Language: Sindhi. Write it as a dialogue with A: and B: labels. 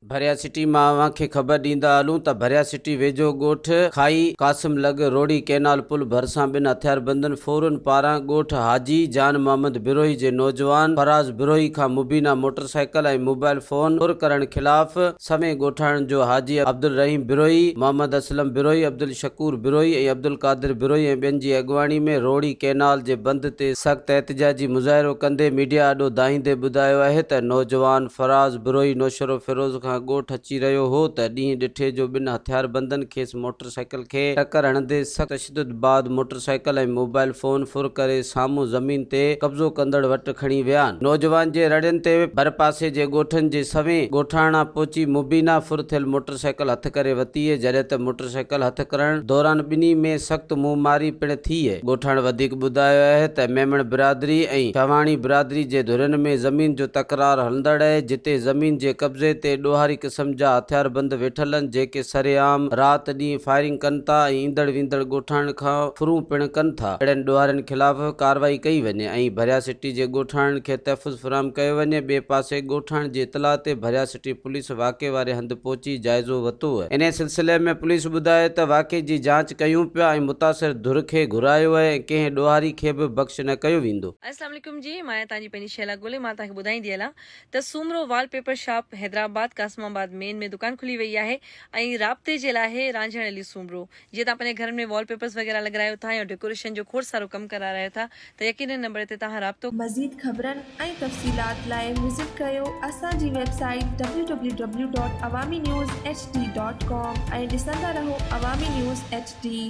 A: ڀريا سٽي مان اوهان کي خبر ڏيندا هلون ته ڀريا سٽي ويجهو ڳوٺ کائي قاسم لڳ روهڙي ڪئنال پل ڀرسان ٻن هٿياربندن ڦورن پاران ڳوٺ حاجي جان محمد بروهي جي نوجوان فراز بروهي کان مبينا موٽرسائيڪل ۽ موبائل فون ڦر ڪرڻ خلاف سوين ڳوٺاڻن جو حاجي عبدالرحيم بروهي، محمد اسلم بروهي، عبدالشڪور بروهي ۽ عبدالقادر بروهي ۽ ٻين جي اڳواڻي ۾ روهڙي ڪئنال جي بند تي سخت احتجاجي مظاهرو ڪندي ميڊيا آڏو دانهيندي ٻڌايو آهي ته نوجوان فراز بروهي نوشهروفيروز کان ڳوٺ اچي رهيو هو ته ڏينهن ڏٺي جو ٻن هٿياربندن کيس موٽرسائيڪل کي ٽڪر هڻندي سخت تشدد بعد موٽرسائيڪل ۽ موبائل فون ڦر ڪري سامهون زمين تي قبضو ڪندڙ وٽ کڻي ويا. نوجوان جي رڙين تي ڀرپاسي جي ڳوٺن جي سوين ڳوٺاڻا پهچي مبينا ڦر ٿيل موٽرسائيڪل هٿ ڪري وتي جڏهن ته موٽرسائيڪل هٿ ڪرڻ دوران ٻنهي ۾ سخت منهن ماري پڻ ٿي. ڳوٺاڻ وڌيڪ ٻڌايو آهي ته ميمڻ برادري ۽ شاهواڻي برادري جي ڌرين ۾ زمين جو تڪرار هلندڙ اهي جتي زمين جي قبضي تي ڏوهاري قسم جا هٿياربند ويٺل آهن جيڪي سرعام رات ڏينهن فائرنگ ڪن ٿا ۽ ايندڙ ويندڙ ڳوٺاڻن کان ڦرون پڻ ڪن ٿا. اهڙن ڏوهارين خلاف ڪارروائي ڪئي وڃي ۽ ڀريا سٽي جي ڳوٺاڻن کي تحفظ فراهم ڪيو وڃي. ٻئي پاسي ڳوٺاڻن جي اطلاع تي ڀريا سٽي پوليس واقعي واري هنڌ پهچي جائزو ورتو. انهي سلسلي ۾ پوليس ٻڌايو ته واقعي جي جاچ ڪيون پيا ۽ متاثر ڌر کي گهرايو آهي ۽ ڪنهن ڏوهاري کي به بخش نه ڪيو ويندو.
B: اسلام عليڪم جي مان آهيان توهان جي پنهنجي شهلا گولي مان توهان کي ٻڌائيندي هلان ته Soomro wallpaper shop Hyderabad Qasimabad main ۾ دڪان کلي وئي آهي ۽ رابطي جي لاء آهي رانجهڻ علي سومرو جيئن توهان پنهنجي گهرن ۾ وال پيپرز وغيره لڳرايو ٿا يا ڊيڪوريشن جو کوڙ سارو ڪم ڪرارايو ٿا ته يقينن نمبر تي توهان رابطو
C: مزيد خبرن ۽ تفصيلات لاء وزٽ ڪريو اسان جي website W W W dot Awami news H D dot com ۽ ڏسندا رهو عوامي نيوز ايڇ ڊي.